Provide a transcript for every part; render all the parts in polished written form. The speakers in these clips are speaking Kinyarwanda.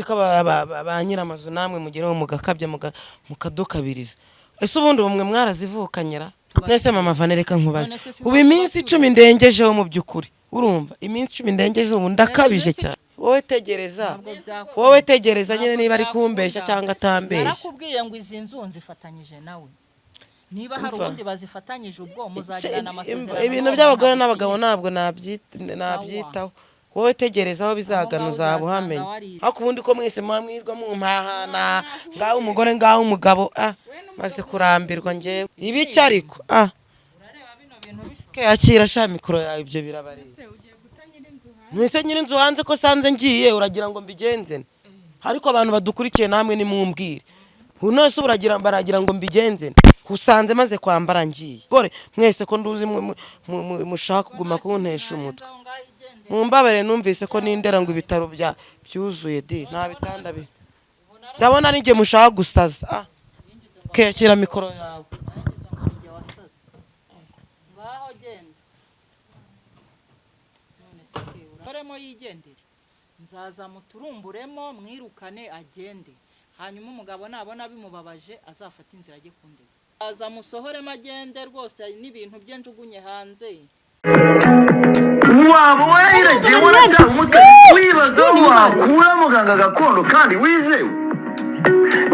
Ko ba nyiramazu namwe mugeraho mugakabya, mukadukabiriza. Ese ubundi ubumwe mwarazivukanyira? Nese mama Vane, reka nkubaze. None se si Ubu wowe iminsi ubatura? 10 ndengejeho, mu by'ukuri urumva iminsi 10 ndengejeho ubu ndakabije Iminsi cyane. Wowe tegereza. Ntabwo byakunda. Wowe tegereza nyine Ntabwo niba ari byakunda. kumbeshya cyangwa atambeshya. Narakubwiye ngo izi nzu nzifatanyije nawe. Niba hari Umva. ubundi bazifatanyije, ubwo muzagirana amasezerano. Ibintu n'uwo by'abagore muntu n'abagabo agusinyira. ntabwo nabyitaho. Wowe tegereza aho bizagana, Aho ngaho uzaba uzasanga uhamenya. waribye. Ariko ubundi ko mwese muba mwirwa mumpahana, ngaho umugore, ngaho umugabo, maze kurambirwa ngewe ibiki. Ariko Urareba bino bintu bishoboka? Yakira sha mikoro yawe, ibyo birabareba. Ese ugiye guta nyir'inzu hanze? Mwese nyir'inzu hanze ko sanze ngiye, uragira ngo mbigenze nte? Ariko abantu badukurikiye namwe nimumbwire, nose uragira baragira ngo mbigenze nte? Usanze maze kwambara ngiye. Gore mwese ko nduzi mushaka kuguma kuntesha umutwe. Aho ngaho igendere. Mumbabare, numvise ko nindera ngo ibitaro bya byuzuye di, nta bitanda bi ndabona ari njye mushaka gusaza. Kekera mikoro yawe. Nagize ngo ni njye wasaze. Ngaho genda. None se kebura oremo yigendere, nzaza muturumburemo, mwirukane agende. Hanyuma umugabo nabona bimubabaje azafata inzira ajye kundeba. Aza musohoremo agende rwose, n'ibintu bye njugunye hanze. Waba warahiragiye, warataha umutwe, wibaza aho wakura muganga gakondo kandi wizewe?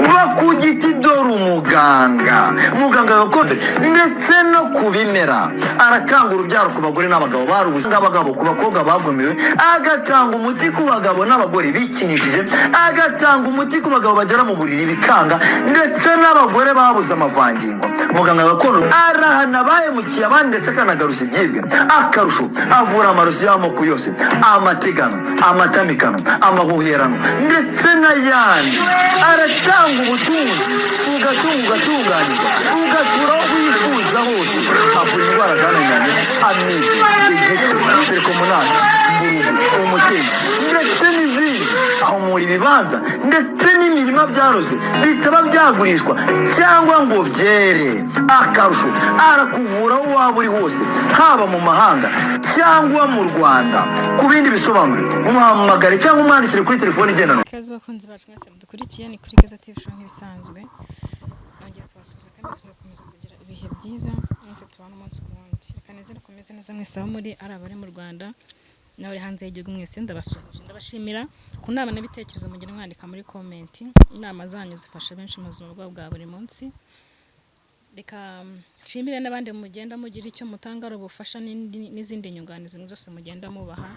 Va ku giti, dore umuganga, muganga gakondo ndetse no ku bimera. Aratanga urubyaro ku bagore n'abagabo barubuze, abagabo ku bakobwa bagumiwe, agatanga umuti ku bagabo n'abagore bikinishije, agatanga umuti ku bagabo bagera mu buriri bikanga, ndetse n'abagore babuze amavangingo. Muganga gakondo arahana abahemukiye abandi, ndetse akanagaruza ibyibwe. Akarusho, avura amarozi y'amoko yose, amategano, amatamikano, amahuherano ndetse n'ayandi. Aratanga ubutunzi, ugatunga, ugatunganirwa, ugatura aho wifuza hose. Avura indwara zananiranye, amibe, igifu, trichomonas, mburugu, umutima ndetse n'izindi. Ahumura ibibanza ndetse n'imirima byarozwe bitaba byagurishwa cyangwa ngo byere. Akarusho, arakuvura aho waba uri hose, haba mu mahanga cyangwa mu Rwanda. Ku bindi bisobanuro, muhamagare cyangwa umwandikire kuri telefoni igendanwa. Ikaze bakunzi bacu mwese mudukurikiye, ni kuri Keza TV Show nk'ibisanzwe. Nongeye kubasuhuza kandi tuzakomeza kugira ibihe byiza mwese tubana umunsi ku wundi. Reka nizere komeze neza mwese aho muri, ari abari mu Rwanda n'abari hanze y'igihugu, mwese ndabasuhuje. Ndabashimira ku nama n'ibitekerezo mugenda mwandika muri comment. Inama zanyu zifasha benshi mu buzima bwabo bwa buri munsi. Reka nshimire n'abandi mugenda mugira icyo mutanga, ari ubufasha n'izindi nyunganizi zose mugenda mubaha.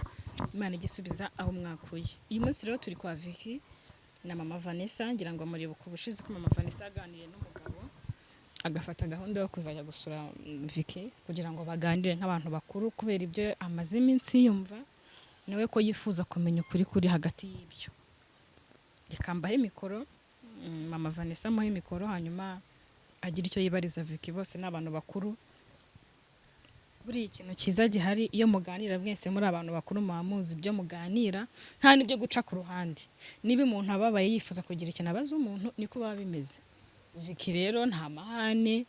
Imana igisubiza aho mwakuye. Uyu munsi rero turi kwa Vicky na mama Vanessa. Ngira ngo muribuka ubushize ko mama Vanessa yaganiriye n'umugabo, agafata gahunda yo kuzajya gusura Vicky kugira ngo baganire nk'abantu bakuru, kubera ibyo amaze iminsi yumva nawe ko yifuza kumenya ukuri kuri hagati y'ibyo. Reka mbahe mikoro, mama Vanessa amuhe mikoro, hanyuma agira icyo yibariza Vicky. Bose ni abantu bakuru. Buriya ikintu cyiza gihari, iyo muganira mwese muri abantu bakuru, muba muzi ibyo muganira, nta n'ibyo guca ku ruhande. Niba umuntu ababaye yifuza kugira ikintu abaza umuntu, niko biba bimeze. Vicky rero nta mahane,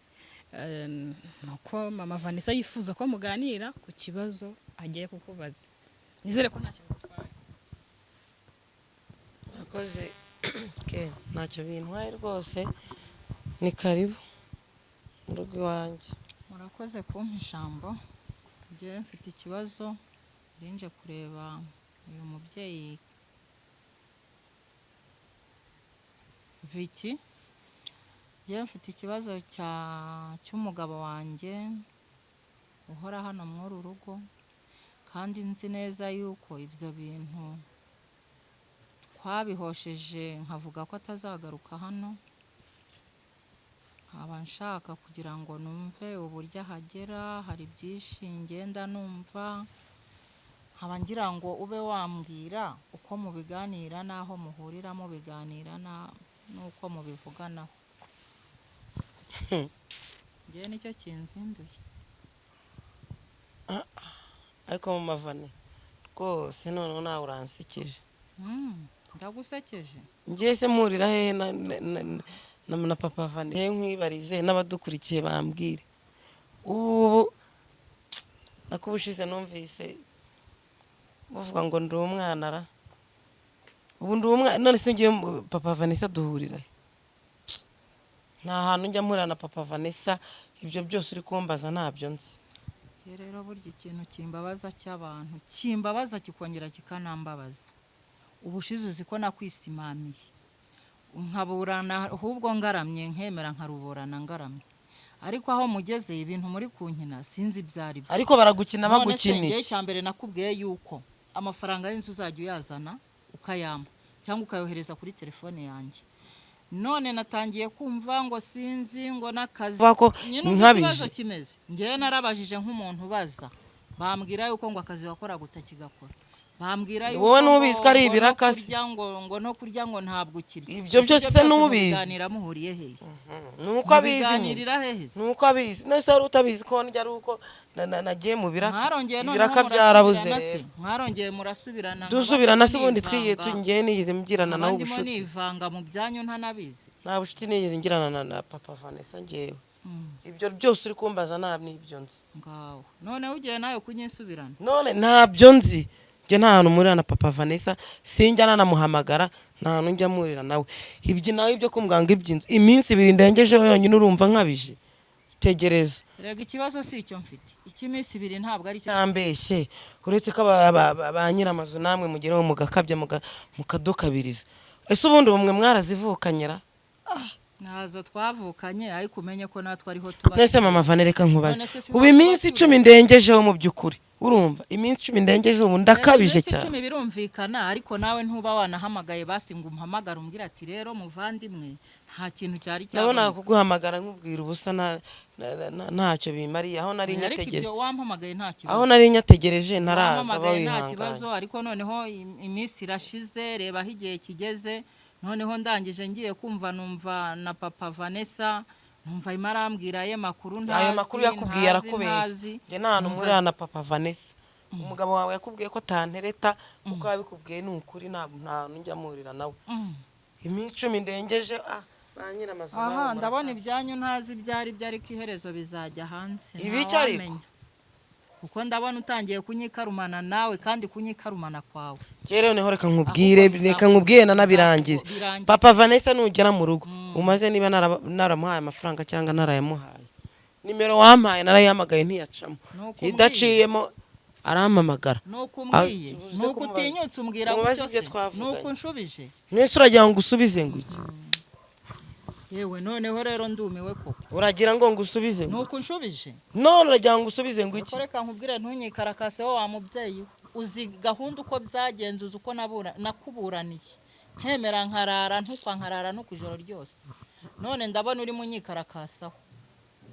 nuko mama Vanessa yifuza ko muganira ku kibazo agiye kukubaza. Nizere ko nta kintu gutwaye. Murakoze ke, ntacyo bintwaye rwose. Ni karibu mu rugo iwanjye. Murakoze kumpa ijambo. Njyewe mfite ikibazo, nje kureba uyu mubyeyi Vicky. Njyewe mfite ikibazo cy'umugabo wanjye uhora hano muri uru rugo, kandi nzi neza yuko ibyo bintu twabihosheje, nkavuga ko atazagaruka hano. Nkaba nshaka kugira ngo numve uburyo ahagera. Hari byinshi ngenda numva, nkaba ngira ngo ube wambwira uko mubiganira n'aho muhurira mubiganira n'uko mubivuganaho. Njyewe nicyo kinzinduye. Ariko mu mavane rwose noneho nawe uransekeje. Ndagusekeje? Ngiye se mpurira hehe na papa Vane? Hehe nkwibarize, n'abadukurikiye bambwire. Ubu nakubushize numvise buvuga ngo ndi umwana ra. Ubu ndi umwana none se ngiye papa Vanessa duhurira he? Nta hantu njya mpurira na papa Vanessa, ibyo byose uri kumbaza ntabyo nzi. Njye rero burya ikintu kimbabaza cy'abantu kimbabaza kikongera kikanambabaza, ubushize uzi ko nakwisimamiye nkaburana, ahubwo ngaramye nkemera nkaruburana ngaramye, ariko aho mugeze ibintu muri kunkina sinzi ibyo ari byo. Ariko baragukina. None se Bagukina njye iki? Cya mbere nakubwiye yuko amafaranga y'inzu uzajya uyazana ukayampa cyangwa ukayohereza kuri telefone yanjye, none natangiye kumva ngo sinzi ngo n'akazi. Vuga ko Nyine uko nkabije. ikibazo kimeze, njyewe narabajije nk'umuntu ubaza, bambwira yuko ngo akazi wakoraga utakigakora, bambwira yuko Wowe ntubizi ko ari ngo no ibirakasi? kurya ngo no kurya ngo ntabwo ukirya. Ibyo Ese byose ntubizi? Mubiganira muhuriye hehe? Nuko abizi nyine. Mubiganirira hehe se? Nuko abizi, nese wari utabizi ko ndya ari uko nagiye mu biraka? Mwarongeye noneho Ibiraka byarabuze murasubirana se? rero. Mwarongeye murasubirana? Dusubirana se ubundi? Nkaba Twigiye nivanga. Tugiye nigeze ngirana nawe Nkaba ndimo ubushuti? nivanga mu byanyu ntanabizi. Nta bushuti nigeze ngirana na papa Vanessa ngewe. Ibyo byose uri kumbaza nta n'ibyo nzi. Ngaho noneho ugiye nawe kunyisubirana. None ntabyo nzi njye, nta hantu mpurira na papa Vanessa, sinjya nanamuhamagara, nta hantu njya mpurira nawe. Ibyo nawe ibyo kumbwanga iby'inzu, iminsi 2 ndengejeho yonyine, urumva nkabije? Tegereza. Rega ikibazo si icyo mfite, icy'iminsi 2 ntabwo ari cyo. Cyambeshye, uretse ko ba nyir'amazu namwe mugeraho mugakabya, mukadukabiriza. Ese ubundi ubumwe mwarazivukanyira? Ntazo twavukanye, ariko umenye ko natwe ariho tuba. Nese mama Vane, reka nkubaze. None se si Ubu wowe iminsi tuba 10 ndengejeho, mu by'ukuri urumva iminsi 10 ndengejeho ubu ndakabije Iminsi cyane? 10 birumvikana, ariko nawe ntuba wanahamagaye basi ngo umpamagare umbwire ati rero muvandimwe, nta kintu cyari Nabonaga cyaboneka. kuguhamagara nkubwira ubusa ntacyo bimariye aho nari Ariko nyategereje. ibyo wampamagaye nta kibazo. Aho nari nyategereje ntaraza. Wampamagaye nta Wihanganye. kibazo, ariko noneho iminsi irashize, reba aho igihe kigeze. Noneho ndangije ngiye kumva numva na papa Vanessa, numva arimo arambwira aye makuru ntazi. Ayo makuru yakubwiye Ntazi, arakubeshya. ntazi. Njye nta hantu mpurira na papa Vanessa. Umugabo wawe yakubwiye ko atantereta, kuko yabikubwiye ni ukuri, nta hantu njya mpurira nawe. Iminsi 10 ndengeje, ba nyir'amazu Aha nawe. ndabona ibyanyu ntazi ibyo ari byo, ariko iherezo bizajya hanze. Ibiki ariko? Ntawamenya. Kuko ndabona utangiye kunyikarumana nawe, kandi kunyikarumana kwawe. Rero noneho reka nkubwire, Ahubwo reka nkubwire nanabirangize. Birangize. Papa Vanessa, nugera mu rugo umaze niba naramuhaye amafaranga cyangwa narayamuhaye, nimero wampaye narayihamagaye ntiyacamo. Nuko umbwiye. Idaciyemo arampamagara. Nuko umbwiye. Ah, uze Nuko kumubaza. utinyutse umbwira Umubaze gutyo ibyo se? twavuganye. Nuko unshubije. Mwese uragira ngo usubize ngo iki? Yewe, noneho rero ndumiwe koko. Uragira ngo ngusubize ngo Nuko unshubije. None uragira ngo usubize ngo iki? Ariko reka nkubwire, ntunyikarakase wa mubyeyi we. Uzi gahunda uko byagenze, uzi uko nakuburaniye nkemera nkarara ntukwa, nkarara ntuku ijoro ryose. None ndabona urimo unyikarakaasaho.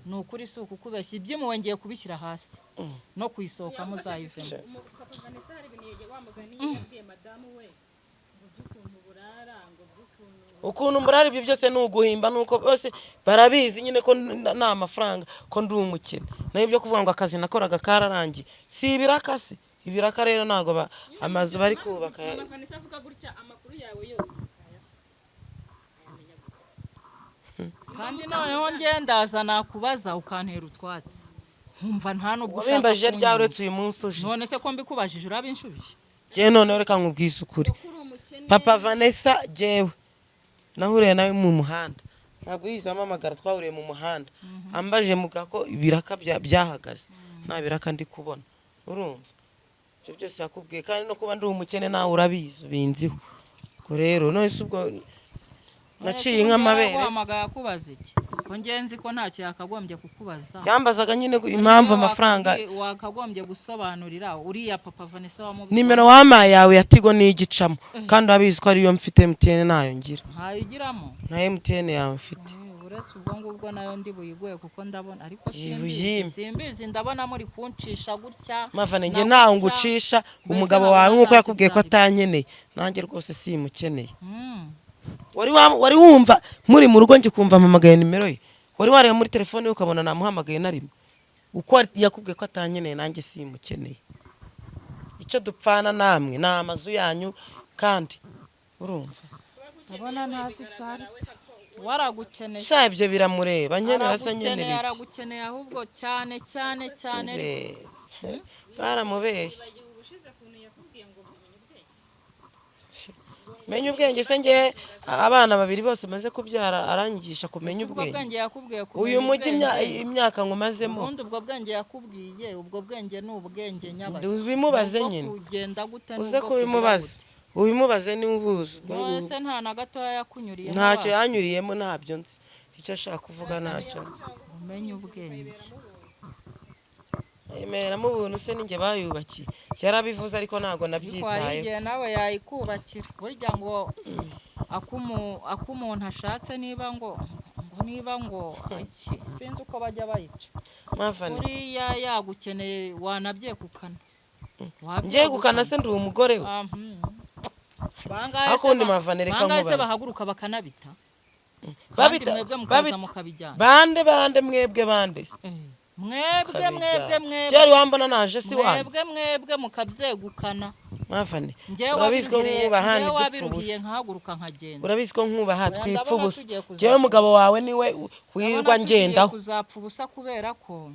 Ni ukuri si ukukubeshya, iby'impuhwe ngiye kubishyira hasi no kuyisohoka muzayivemo. Papa Vanessa hari ibintu wa mugani yabwiye madamu we ngo by'ukuntu burara, ngo by'ukuntu Ukuntu mburara, ibyo byose ni uguhimba, nuko bose barabizi nyine ko nta mafaranga, ko ndi umukene. Naho ibyo kuvuga ngo akazi nakoraga kararangiye, si ibiraka se? Ibiraka rero ntabwo amazu bari kubaka. Mama Vanessa avuga gutya, amakuru yawe yose ayamenya gute? Kandi noneho ngendaza nakubaza ukantera utwatsi, nkumva nta nubwo ushaka Wabimbajije ryari kunyumva. uretse uyu munsi uje? None se ko mbikubajije urabinshubije? Njyewe noneho reka nkubwize ukuri. Ko uri umukene. Papa Vanessa, jyewe nahuriye nawe mu muhanda, ntabwo yize ampamagara, twahuriye mu muhanda ambaje muga ko ibiraka byahagaze, nta biraka ndi kubona. Urumva ibyo byose yakubwiye, kandi no kuba ndi umukene nawe urabizi, ubinziho. Ubwo rero none se ubwo naciye inka amabere se? Guhamagaye akubaza iki, ko ngenzi ko ntacyo yakagombye kukubaza? Yambazaga nyine impamvu amafaranga. Wakagombye gusobanurira uriya papa Vanessa wamubwiye. Nimero wampaye yawe ya Tigo niyo igicamo, kandi urabizi ko ariyo mfite, MTN ntayo ngira. Ntayigiramo? Nta MTN yawe mfite. Uretse ubwo ngubwo nayo ndi buyiguhe, kuko ndabona ariko Iyi simbizi. buyime. Simbizi, ndabona muri kuncisha gutya Mavane, njye na ntawe gutya. ngucisha. Mbese Umugabo ntabwo wawe nk'uko ntazi yakubwiye ko ibyo ari byo. atankeneye, nanjye rwose simukeneye. Wari wumva muri mu rugo njye kumva mpamagaye nimero ye? Wari wareba muri telefone ye ukabona namuhamagaye na rimwe? Uko yakubwiye ko atankeneye, nanjye simukeneye. Icyo dupfana namwe ni amazu yanyu, kandi urumva. Ndabona ntazi ibyo ari byo, waragukeneye. Sha, ibyo biramureba, nkenera se? Aragukeneye. Nkenera iki? Aragukeneye ahubwo cyane cyane cyane. Nje, baramubeshye. Ubushize ukuntu yakubwiye ngo umenye ubwenge. Menya ubwenge se nge abana babiri bose maze kubyara aranyigisha kumenya Ese ubwo ubwenge. bwenge yakubwiye kumenya Uyu mujyi ubwenge? Imyaka nkumazemo. Ubundi ubwo bwenge yakubwiye, ubwo bwenge ni ubwenge nyabaki? Ubimubaze Ni ubwo nyine. kugenda gute, ni Uze ubwo kugira kubimubaza. gute? Ubimubaze niba ubuzi. Ubwo None ngubwo. se nta na gatoya yakunyuriyemo? Ntacyo Basi? yanyuriyemo, ntabyo nzi. Icyo ashaka kuvuga ntacyo nzi. Umenye ubwenge. Emeramo ubuntu se ninjye bayubakiye? Yarabivuze ariko ntabwo Ariko hari nabyitayeho. igihe nawe yayikubakira. Burya ngo akumuntu ashatse, niba ngo iki, sinzi uko bajya bayica. Mavane. Buriya yagukeneye wanabyegukana. Ngyegukana se ndi umugore we? Bangahe Ariko se ubundi Mavane, reka bangahe se nkubaze. bahaguruka bakanabita, kandi mwebwe mukaza mukabijyana? Bande bande mwebwe bande se? Mwebwe mwebwe mwebwe. Byari wambona naje si wanyu. Mwebwe mwebwe mukabyegukana. Mavane, Njyewe urabizi ko nkubaha, njyewe ntidupfa wabiruhiye ubusa. nkahaguruka nkagenda. Urabizi ko nkubaha, Oya, twipfa ndabona ubusa. tugiye kuzapfa. Njyewe umugabo wawe niwe wirirwa Ndabona tugiye ngendaho. kuzapfa ubusa kubera ko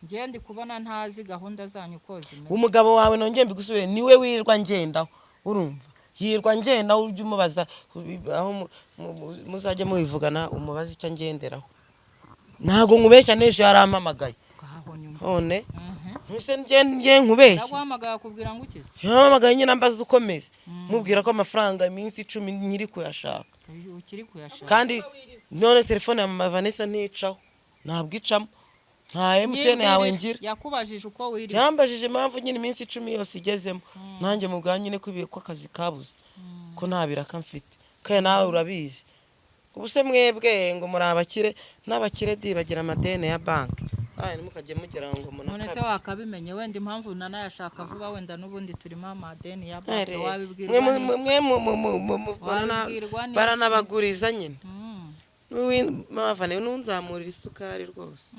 njyewe ndi kubona ntazi gahunda zanyu uko zimeze. Umugabo wawe, nongeye mbigusubire, niwe wirirwa ngendaho, urumva? Yirirwa ngendaho, ujye umubaza aho muzajya mubivugana, umubaze icyo ngenderaho. Ntabwo nkubeshya, n'ejo yarampamagaye. Ngaho nyuma. None ntuse njye nkubeshye? Ndaguhamagaye akubwira ngo ukize? Yampamagaye nyine ambaza uko meze, mubwira ko amafaranga iminsi 10 nkiri kuyashaka. Ukiri kuyashaka. Kandi none telefone ya mama Vanessa nticaho, ntabwo icamo, nta MTN yawe ngira. Yakubajije uko wiriwe? Yambajije impamvu nyine iminsi 10 yose igezemo, nanjye mu bwa nyine ko ko akazi kabuze, ko nta biraka mfite, kandi nawe urabizi. Ubu se mwebwe ngo muri abakire n'abakire di bagira amadeni ya banki, nawe ntimukajye mugira ngo None se munakabye. wakabimenye wenda impamvu nanayashaka vuba, wenda n'ubundi turimo amadeni ya banki, Ere, wabibwirwa mwe n'iki? mwe Wabibwirwa n'iki? Baranabaguriza nyine. Mavane, ntunzamurire isukari rwose.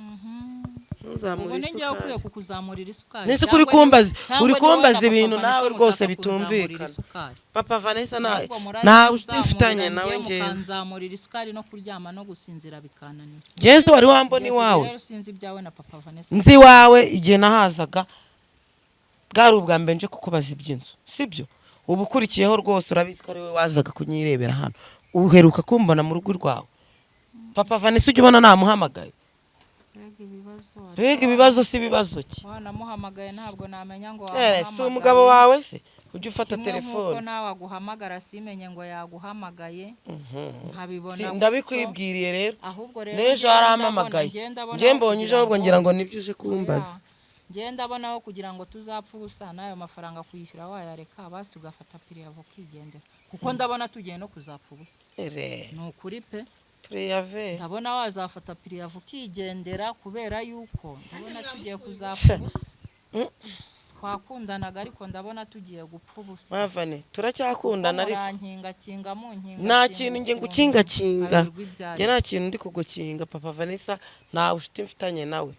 Ntunzamurire Ubu ni njyewe ukwiye isukari. kukuzamurira isukari? Nese uri Cyangwa kumbaza cyangwa uri ni wowe kumbaza na Papa ibintu Vanessa nawe mushaka rwose kunzamurira bitumvikana. isukari? Papa Vanessa nta Ahubwo nta murayinzamurira, bucuti mfitanye njye nawe njyewe. mukanzamurira isukari, no kuryama no gusinzira bikananira. Yesu, wari wambona Kugeza ubu iwawe? rero sinzi ibyawe na Papa Vanessa. Nzi iwawe igihe nahazaga bwari ubwa mbere nje kukubaza iby'inzu, sibyo? Ubu ukurikiyeho rwose urabizi ko ari we wazaga kunyirebera hano. Uheruka kumbona mu rugo rwawe? Papa Vanessa ujya ubona namuhamagaye? Mbega ibibazo! Mbega ibibazo! Si ibibazo ki? Wanamuhamagaye ntabwo namenya ngo Ere, si wamuhamagaye. umugabo wawe se ujya ufata Kimwe telefone? nk'uko nawe aguhamagara simenye ngo yaguhamagaye, nkabibona gutyo. Ndabikwibwiriye rero. Ahubwo rero N'ejo njyewe yarampamagaye. ndabona- ndabona Njye aho mbonye uje kugira ahubwo ngira ngo nibyo uje kumbaza. Oya, njyewe ndabona aho kugira ngo tuzapfe ubusa n'ayo mafaranga kuyishyura wayareka, basi ugafata préavis ukigendera, kuko ndabona tugiye no kuzapfa ubusa. Ere. Ni ukuri pe. Préavis. Ndabona wazafata préavis ukigendera, kubera yuko ndabona tugiye kuzapfa ubusa. Twakundanaga ariko ndabona tugiye gupfa ubusa. Mavane, turacyakundana ariko. Murankingakinga, munkinga. Nta kintu njye ngukingakinga, njye nta kintu ndi kugukinga. Papa Vanessa nta bucuti mfitanye nawe.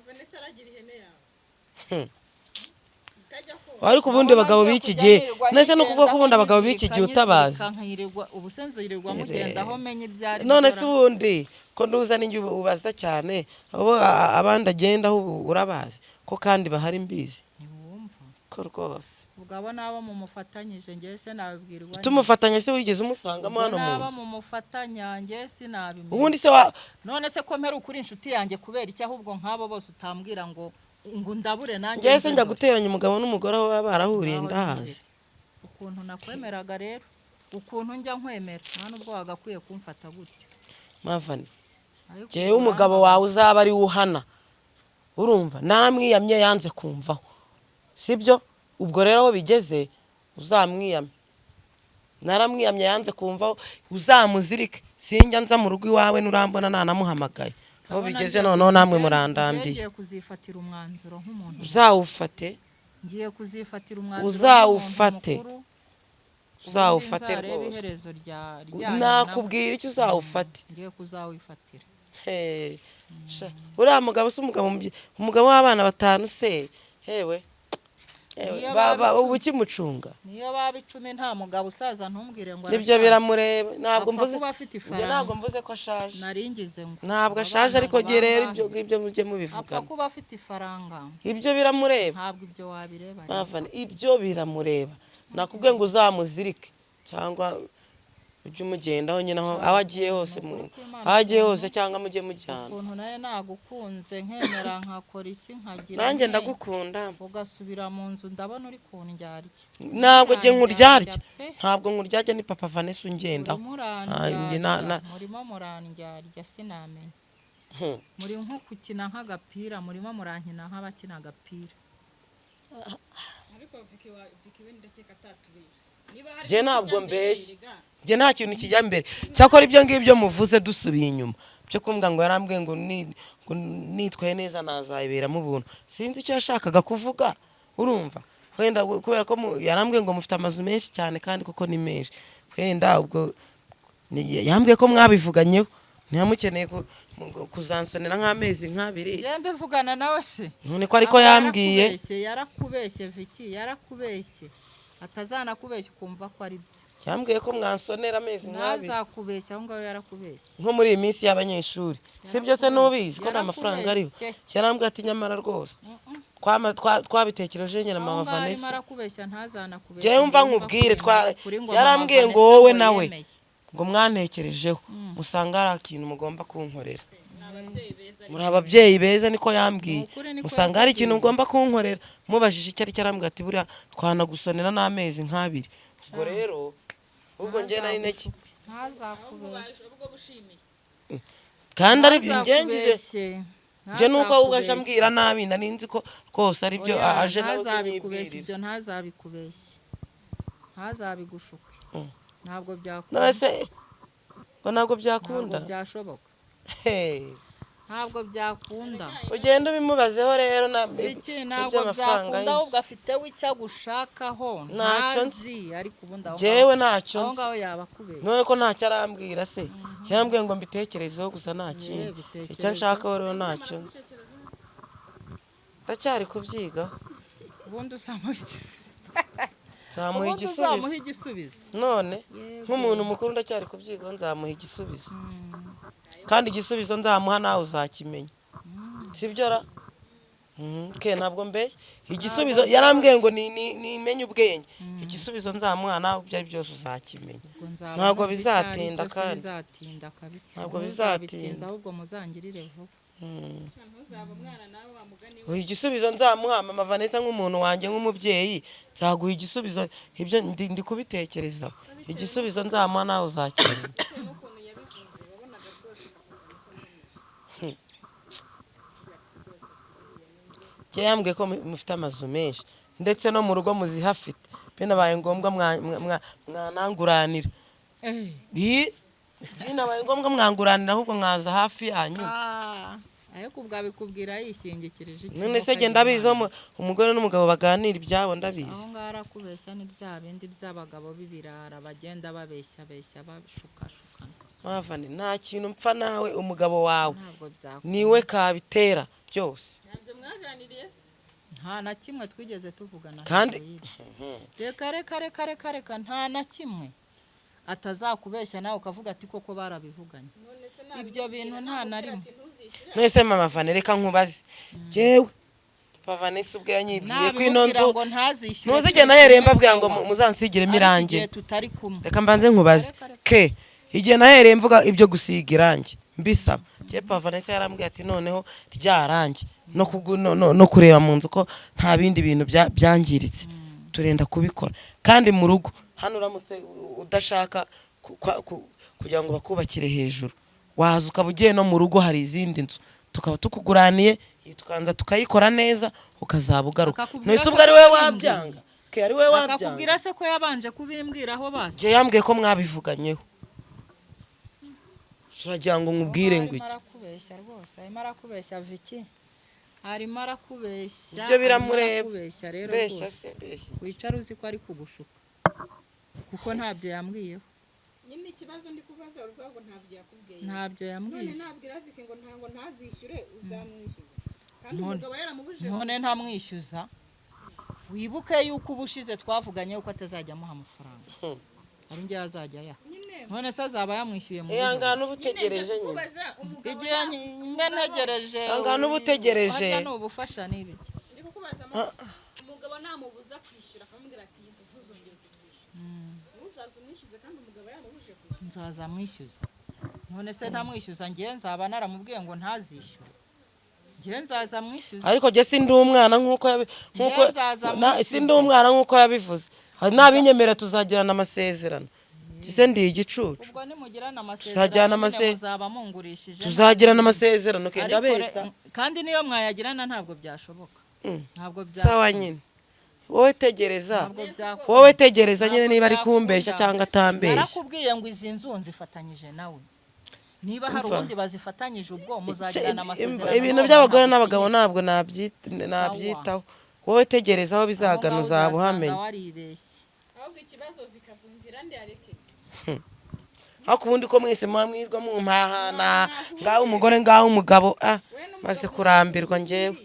Vanessa aragira ihene yawe itajya koga. Ariko ubundi abagabo b'iki gihe, ndetse no kuvuga ko ubundi abagabo b'iki gihe utabazi. Ubu se nzirirwa mugendaho menye ibyo ari None byo se ubundi ko nduza n'injye ubaza cyane, abo abandi agendaho ubu urabazi ko kandi bahari, mbizi. Ntiwumva? Ko rwose. Ubwo abo nabo mumufatanyije, njyewe se nabibwirwa n'iki? Tumufatanya se wigeze umusangamo Ubwo hano mu nabo nzu? mumufatanya, njyewe sinabimenya. Ubundi se wa None se ko mperuka uri inshuti yanjye, kubera iki ahubwo nk'abo bose utambwira ngo ndabure nanjye Njyewe se nze njya ndore? guteranya umugabo n'umugore aho baba barahuriye? Ngaho Ndahazi. nyumvira. Ukuntu nakwemeraga rero, ukuntu njya nkwemera, nta nubwo wagakwiye kumfata gutyo. Mavane, Ariko njyewe umugabo wawe uzaba ari we uhana, urumva? Naramwiyamye yanze kumvaho, sibyo? Ubwo rero aho bigeze uzamwiyame. Naramwiyamye yanze kumvaho, uzamuzirike, sinjya nza mu rugo iwawe nurambona nanamuhamagaye. Aho ndabona bigeze ngiye noneho namwe murangambiye. Ngiye kuzifatira umwanzuro nk'umuntu. Uzawufate. Ngiye kuzifatira umwanzuro Uzawufate. nk'umuntu mukuru. Uzawufate Ubundi nzarebe rwose. iherezo ryanyu. Nakubwira icyo, uzawufate. Ngiye kuzawifatira. Hey, sha, uriya mugabo si umugabo umugabo w'abana batanu se? Hewe. Ewe, Niyo baba ubu ukimucunga. Niyo baba 10, nta mugabo usaza, ntumbwire ngo Nibyo. arashaje. Biramureba, ntabwo Apfa mvuze kuba afite njye ifaranga. Ntabwo mvuze ko ashaje. Naringize ngo Ntabwo abo ashaje bana ariko ngo ngiye rero bangahe? ibyo ngibyo mujye Apfa mubivugana. kuba afite ifaranga. Ibyo biramureba. Ntabwo ibyo wabireba rero. Mavane, ibyo biramureba. Nakubwiye ngo uzamuzirike cyangwa ujye umugendaho nyine aho agiye hose, aho agiye hose, cyangwa mujye mujyana. Ukuntu nawe nagukunze, nkemera nkakora iki, nkagira Nanjye nte, ndagukunda. ugasubira mu nzu, ndabona uri kundyarya. Ntabwo njye nkuryarya. Pe. Ntabwo nkuryarya, ni papa Vanessa ungendaho. Murimo Ah, njye murandyarya, murimo murandyarya, sinamenya. Muri nko gukina nk'agapira, murimo murankina nk'abakina agapira. Ariko Vicky wa Vicky we ndakeka atatubeshye. Niba hari Njye ikintu ntabwo kijya mbere, mbeshya. erega. Njye nta kintu kijya mbere. Cyakora ibyo ngibyo muvuze, dusubiye inyuma, byo kumbwa ngo yarambwiye ngo nitwaye neza nazayiberamo ubuntu, sinzi icyo yashakaga kuvuga. Urumva, wenda kubera ko yarambwiye ngo mufite amazu menshi cyane, kandi koko ni menshi. Wenda ubwo yambwiye ko mwabivuganyeho, ntiyamukeneye kuzansonera nk'amezi nk'abiri. Njye mbivugana nawe se? None ko ariko Aho yambwiye. Yarakubeshye, yarakubeshye Vicky, yarakubeshye. Atazanakubeshya ukumva ko ari byo. Yambwiye ko mwansonera amezi nk'abiri. Ntazakubeshya aho ngaho, yarakubeshye. Nko muri iyi minsi y'abanyeshuri, si byo se? Nubizi ko nta mafaranga ariho. Yarakubeshye. Yarambwiye ati nyamara rwose twabitekereje nyine na Aho mama ngaho arimo Vanessa. arakubeshya, ntazanakubeshya. Njyewe mva ngo wumva nkubwire, kuri ngo mama yarambwiye ngo Vanessa wowe ngo nawe yemeye. ngo mwantekerejeho, musanga hari ikintu mugomba kunkorera. Ni ababyeyi beza. Muri ababyeyi beza, niko yambwiye. Ni ukuri, niko Musanga hari ikintu yakubwiye. mugomba kunkorera. Mubajije icyo ari cyo, arambwira ati buriya twanagusonera n'amezi nk'abiri. Ubwo rero ubwo njye nari nteke Ntazakubeshye. Ubwo bushimiye. Kandi ari byo njye ngize. Ntazakubeshye. Njye nuko ahubwo aje Ntazakubeshye. ambwira nabi, nari nzi ko rwose ari byo. Oya, Aje nawe ntazabikubeshye. kunyibwirira. Ibyo ntazabikubeshye, ntazabigushuke. Ntabwo byakunda. None se ngo ntabwo Ntabwo byakunda? byashoboka. Hey. Ntabwo byakunda. Ugenda ubimubazeho rero na Iki ntabwo iby'amafaranga byakunda. y'inzu. Ahubwo afite we icyo agushakaho. Ntacyo nzi. Ntazi, ariko ubundi aho Jewe ngaho, ntacyo aho nzi. ngaho yaba akubeshye. None ko ntacyo arambwira se? Yambwiye ngo mbitekerezeho gusa, nta kindi. Bitekerezeho. Icyo nshakaho rero ntacyo nzi, ndacyari kubyigaho. Ubundi uzamuha igisubizo. Nzamuha Ubundi uzamuha igisubizo. igisubizo. None Yego. nk'umuntu mukuru ndacyari kubyigaho, nzamuha igisubizo. Kandi igisubizo nzamuha nawe uzakimenya, sibyo ra? Ke ntabwo mbeshya. Igisubizo yarambwiye ngo nimenye ubwenge, igisubizo nzamuha nawe ibyo ari byose uzakimenya. Ubwo nzaba Ntabwo numva icyo ari bizatinda cyo, si kandi. Bizatinda kabisa. Ntabwo Ntuzabitinze, bizatinda. ahubwo muzangirire vuba. Ntuzaba umwana nawe wa mugani we. Uyu igisubizo nzamuha, mama Vanessa, nk'umuntu wanjye, nk'umubyeyi, nzaguha igisubizo. Ibyo ndi kubitekerezaho, igisubizo nzamuha nawe uzakimenya. Bitewe n'ukuntu yabivuze, wabonaga rwose papa Vanessa amwishe. Njye yambwiye ko mufite amazu menshi, ndetse no mu rugo muzihafite, binabaye ngombwa mwananguranira. Binabaye ngombwa mwanguranira, ahubwo mwaza hafi yanyu. Ah, ariko ubwo abikubwira yishingikirije iki? None se genda ndabizi, umugore n'umugabo baganira ibyabo, ndabizi. Aho ngaho arakubeshya, ni bya bindi by'abagabo b'ibirara bagenda babeshya beshya, bashukashukana. Mavane, nta kintu mpfa nawe, umugabo wawe Ntabwo byakunda. niwe kabitera byose. Ntabyo mwaganiriye se? Nta na kimwe twigeze tuvugana Kandi- hejuru y'ibyo. Reka reka reka reka reka, nta na kimwe. Atazakubeshya nawe ukavuga ati koko barabivuganye. None se Ibyo bintu nta na rimwe. ati ntuzishyure? None mama Vane, reka nkubaze, jewe papa Vanessa ubwe yanyibwiye ko ino Nabimubwira nzu ngo ntazishyure. ntuzigenda nahereye mbabwira ngo muzansigiremo Ariko irangi. igihe tutari kumwe. Reka mbanze nkubaze ke, igihe nahereye mvuga ibyo gusiga irangi mbisaba, je papa Vanessa yarambwiye ati noneho rya rangi no kureba mu nzu ko nta bindi bintu byangiritse, turenda kubikora. Kandi mu rugo hano uramutse udashaka kugira ngo bakubakire hejuru, waza ukaba ugiye no mu rugo, hari izindi nzu tukaba tukuguraniye, iyi tukanza tukayikora neza, ukazaba ugaruka. Akakubwira None se ko ubwo ari wowe yabimbwiye? wabyanga? Ke ari wowe wabyanga? Akakubwira se ko yabanje kubimbwiraho basi? Njye yambwiye ko mwabivuganyeho, turagira ngo nkubwire ngo Arimo iki? arakubeshya rwose, arimo arakubeshya Vicky, arimo arakubeshya. Ibyo biramureba. Arimo arakubeshya rero Mbeshya rwose. se, mbeshya iki? Wicara uzi ko ari kugushuka, kuko ntabyo yambwiyeho. Nyine ikibazo ndi kubaza, uruvuga ngo ntabyo yakubwiye. Ntabyo None yambwiye. nabwira Vicky ngo ntabwo ntazishyure, uzamwishyura kandi None- umugabo yaramubujije? None ntamwishyuza, wibuke yuko ubushize twavuganye yuko atazajya amuha amafaranga, ari njye azajya ayaha. Nyine. None se azaba yamwishyuye mu buryo? Ihangane uba utegereje nyine. Kubaza umugabo. Igihe mbe ntegereje. Ihangane uba utegereje. Harya ni ubufasha n'ibiki? Ndi kukubaza, umugabo namubuza kwishyura akamubwira ati iyi nzu ntuzongere kuyishyura. uzaza umwishyuze kandi umugabo yamubujije kujya. Nzaza mwishyuza. None se ntamwishyuza, ngewe nzaba naramubwiye ngo ntazishyure? Ngewe nzaza mwishyuza. Ariko jye sindi umwana nk'uko nk'uko Njye nzaza mwishyuze. Sindi umwana nk'uko yabivuze. Hari n'abinyemera, tuzagirana amasezerano. Ese ndi igicucu? Ubwo nimugirana Tuzajyana amasezerano nyine, muzaba mungurishije. Tuzagirana amasezerano kenda Ariko besa. Kandi niyo mwayagirana ntabwo byashoboka. Ntabwo Sawa. byakunda. Nyine wowe tegereza. Ntabwo byakunda. Wowe tegereza nyine, Ntabwo niba ari byakunda. kumbeshya cyangwa atambeshya. Narakubwiye ngo izi nzu nzifatanyije nawe. Niba hari Umva. ubundi bazifatanyije, ubwo muzagirana amasezerano. Ibintu None by'abagore ntabwo n'abagabo usinyira. ntabwo nabyitaho. Wowe tegereza aho Aho bizagana, ngaho uzaba uzasanga uhamenya. waribeshye. Ahubwo ikibazo, vikazumvira ndi areke. Ariko ubundi ko mwese muba mwirwa mumpahana, ngaho umugore, ngaho umugabo, ah, maze kurambirwa. Njyewe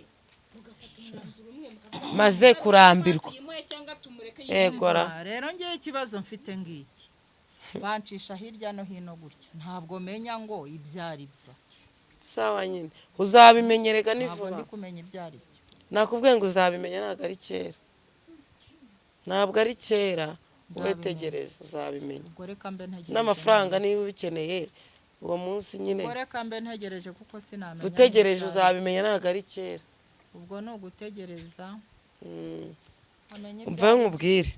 maze kurambirwa. Yimuhe cyangwa tumureke? Egora. Ah, rero ngewe ikibazo mfite ngiki: bancisha hirya no hino gutya, ntabwo menya ngo ibyo ari byo. Sawa nyine, uzabimenyerega ni Ntabwo vuba. ndi kumenya ibyo ari byo. Nakubwiye ngo uzabimenya, ntabwo ari kera, ntabwo ari kera. Wowe Nzabimenya. tegereza, uzabimenya. Ubwo reka mbe ntegereje. N'amafaranga niba ubikeneye uwo munsi nyine. Ubwo reka mbe ntegereje kuko sinamenya Utegereje n'ibyo ari byo. uzabimenya, ntabwo ari kera. Ubwo ni ugutegereza amenye ibyo Umva nkubwire,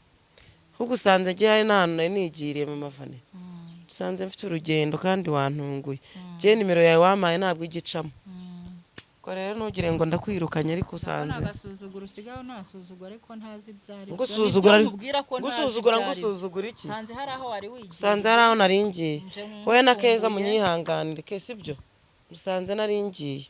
ahubwo usanze ngiye hari n'ahantu nari nigiriye mu mavane. Usanze mfite urugendo kandi wantunguye. Njye nimero yawe wampaye ntabwo igicamo. Ubwo rero ntugire ngo ndakwirukanye, ariko Ndabona usanze agasuzuguro usigaye unasuzugura, ariko ntazi ibyo ari byo. Ngusuzugura Nibyo nkubwira ko ntazi ngusuzugura ibyo ari byo. Ngusuzugura iki? Nsanze hari aho wari wigiye. Usanze hari aho nari ngiye. Nje Wowe na Keza nkumbuye. munyihanganire ke, sibyo? Usanze nari ngiye,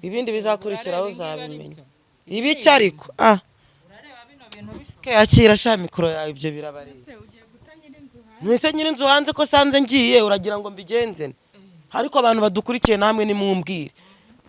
ibindi bizakurikiraho Urareba ibi ngibi ari uzabimenya. byo. Ibiki ariko, ah? Urareba bino bintu bishoboka? Ke, akira sha mikoro yawe, ibyo birabareba. Ese ugiye guta nyir'inzu hanze? Mwese nyir'inzu hanze ko sanze ngiye, uragira ngo mbigenze nte? Ariko abantu badukurikiye namwe nimumbwire.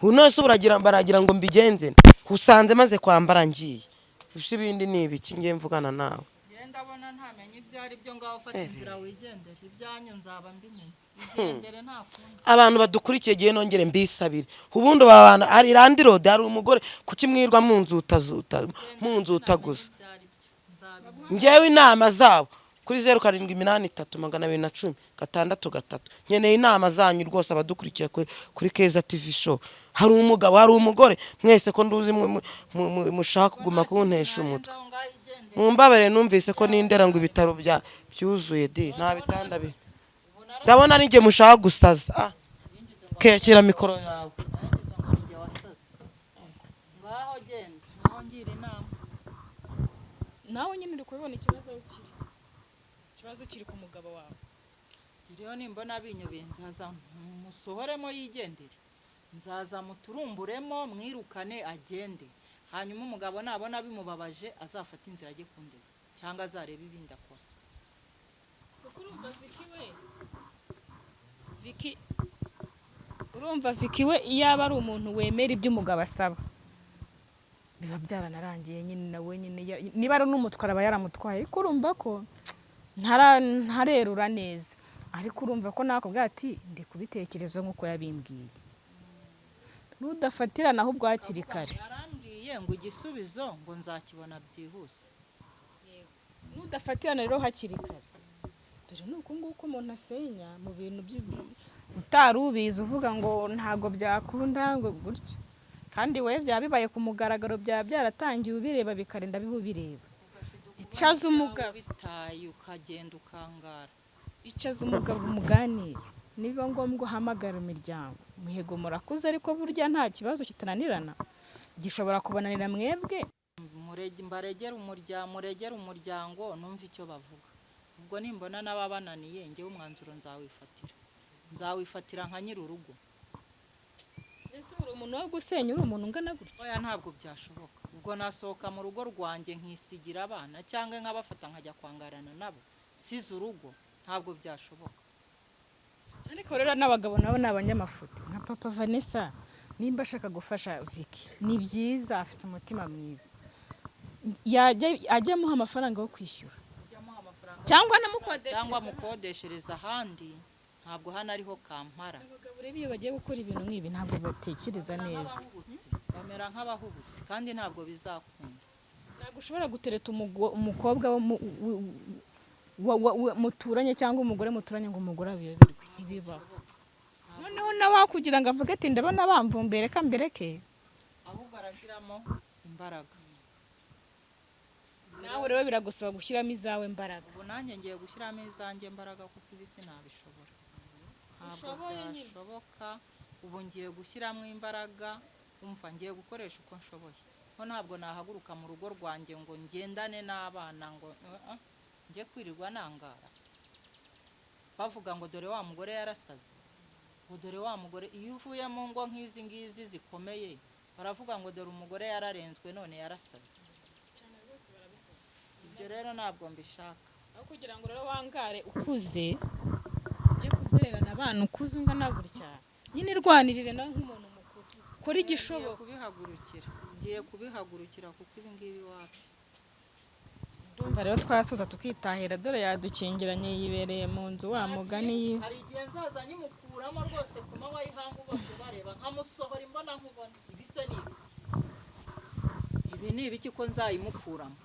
None se baragira ngo mbigenze nte? Usanze maze kwambara ngiye. Gusa ibindi ni ibiki ngiye mvugana nawe? Njye ndabona ntamenya ibyo ari byo. Ngaho ufata inzira wigendere, ibyanyu nzaba mbimenya. Igendere, nta kundi. Abantu badukurikiye, gihe nongere mbisabire. Ubundi aba bantu hari landlord, hari umugore, kuki mwirwa munzutazuta munzuta gusa? Ibyo ari byo nzabimenya. Ngewe inama zabo kuri 0783210663, nkeneye inama zanyu rwose, abadukurikiye kuri Keza TV Show. Hari umugabo, hari umugore, mwese ko nduzi mushaka kuguma kuntesha umutwe. Aho ngaho igendere. Mumbabare, numvise ko nindera ngo ibitaro bya byuzuye di, nta bitanda bi. Ndabona ari njye mushaka gusaza. Ah, kekera mikoro yawe. Nagize ngo ni njye wasaze. Ngaho genda, ngaho ngira inama. Nawe nyine uri kubibona ikibazo aho kiri. Ikibazo kiri ku mugabo wawe. Kiriho. Nimbona binyobeye, nzaza musohoremo yigendere, nzaza muturumburemo mwirukane agende. Hanyuma umugabo nabona bimubabaje azafata inzira ajye kundeba cyangwa azarebe ibindi akora. Kuko urumva Vicky we, Vicky, urumva Vicky we, iyo aba ari umuntu wemera ibyo umugabo asaba biba byaranarangiye nyine. Nawe nyine niba ari n'umutwara aba yaramutwaye, ariko urumva ko ntarerura neza. Ariko urumva ko nakubwira ati ndi kubitekerezo nk'uko yabimbwiye, nudafatirana ahubwo hakiri kare. Yarambwiye ngo igisubizo ngo nzakibona byihuse. Nudafatirana rero hakiri kare, dore ni uku nguku umuntu asenya mu bintu utari ubizi, uvuga ngo ntabwo byakunda ngo gutya, kandi we byaba bibaye ku mugaragaro, byaba byaratangiye ubireba, bikarinda biba ubireba. Icaza umugabo. Bitaye ukagenda ukangara. Icaza umugabo umuganire, nibiba ngombwa uhamagara imiryango. Muhego murakuze, ariko burya nta kibazo kitananirana, gishobora kubananira mwebwe. Mbaregere umuryango, muregere umuryango, numve icyo bavuga. Ubwo nimbona n'ababananiye, njyewe umwanzuro nzawifatira, nzawifatira nka nyir'urugo. Ese uri umuntu wo gusenya, uri umuntu ungana gutya? Oya, ntabwo byashoboka. Ubwo nasohoka mu rugo rwanjye nkisigira abana cyangwa nkabafata nkajya kwangarana nabo size urugo? Ntabwo byashoboka. Ariko rero n'abagabo nabo ni abanyamafuti. Nka papa Vanessa, nimba ashaka gufasha Vicky ni byiza, afite umutima mwiza, yajya ajya amuha amafaranga yo kwishyura cyangwa anamukodesha. Cyangwa mukodeshereza ahandi, ntabwo hano ariho kampara. Abagabo rero iyo bagiye gukora ibintu nk'ibi ntabwo batekereza neza. Nk'abahubutse, bamera nk'abahubutse, kandi ntabwo bizakunda. Ntabwo ushobora gutereta umukobwa wo muturanye cyangwa umugore muturanye ngo umugore abiyoberwe, ntibibaho. Noneho nawe kugira ngo avuge ati ndabona bamvumbuye, reka mbereke. Ahubwo arashyiramo imbaraga. Nawe rero biragusaba gushyiramo izawe mbaraga. Ubu nanjye ngiye gushyiramo izanjye mbaraga, kuko ibi sinabishobora, ntabwo Ushoboye nyine. byashoboka. Ubu ngiye gushyiramo imbaraga, umva, ngiye gukoresha uko nshoboye, ko ntabwo nahaguruka mu rugo rwanjye ngo ngendane n'abana ngo njye kwirirwa nangara bavuga ngo dore wa mugore yarasaze, ngo dore wa mugore. Iyo uvuye mu ngo nk'izi ngizi zikomeye, baravuga ngo dore umugore yararenzwe, none yarasaze. Ibyo rero ntabwo mbishaka. Aho kugira ngo rero wangare ukuze, ujye kuzererana abana ukuze ungana gutya, nyine irwanirire nawe nk'umuntu mukuru, kora Ngiye igishoboka. kubihagurukira, ngiye kubihagurukira, kuko ibi ngibi iwacu. Ndumva rero twasoza tukitahira, dore yadukingiranye, yibereye mu nzu wa mugani yiwe. Hari igihe nzaza nyimukuramo rwose ku manywa y'ihangu, bose bareba, nkamusohora imbona nkubona. Ibi se ni ibiki? Ibi ni ibiki ko nzayimukuramo,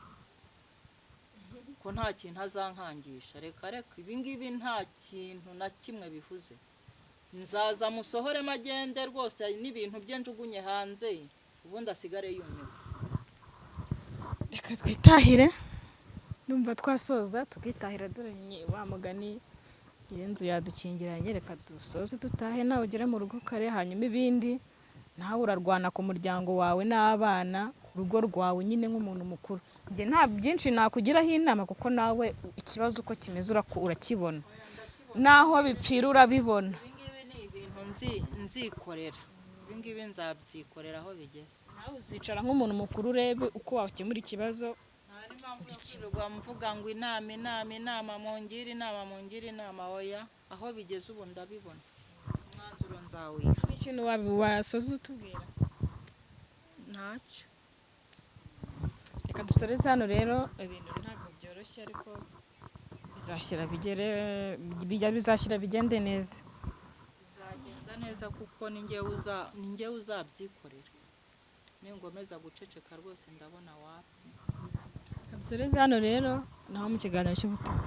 ko nta kintu azankangisha? Reka reka, ibi ngibi nta kintu na kimwe bivuze. Nzaza musohoremo agende rwose, n'ibintu bye njugunye hanze, ubundi asigare yumiwe. Reka twitahire, ndumva twasoza tukitahira, dore wa mugani iyi nzu yadukingiranye. Reka dusoze dutahe, nawe ugere mu rugo kare, hanyuma ibindi nawe urarwana ku muryango wawe n'abana, urugo rwawe nyine nk'umuntu mukuru. Njye nta byinshi nakugiraho inama, kuko nawe ikibazo uko kimeze urakibona, naho bipfira urabibona. Ibi ngibi ni ibintu nzikorera, ibi ngibi nzabyikorera aho bigeze. Nawe uzicara nk'umuntu mukuru urebe uko wakemura ikibazo. Nta n'impamvu yo kwirirwa mvuga ngo inama, inama, inama, mungire inama, mungire inama. Oya, aho bigeze ubu ndabibona, umwanzuro nzawiha. Hari ikintu wasoza utubwira? Ntacyo. Reka dusoreze hano rero. Ibintu ntabwo byoroshye, ariko bizashyira bigere bijya, bizashyira bigende neza. Bizagenda neza, kuko ni njyewe uzabyikorera. Ningomeza guceceka rwose ndabona wapi. Reka dusoreze hano rero, naho mu kiganiro cy'ubutaha.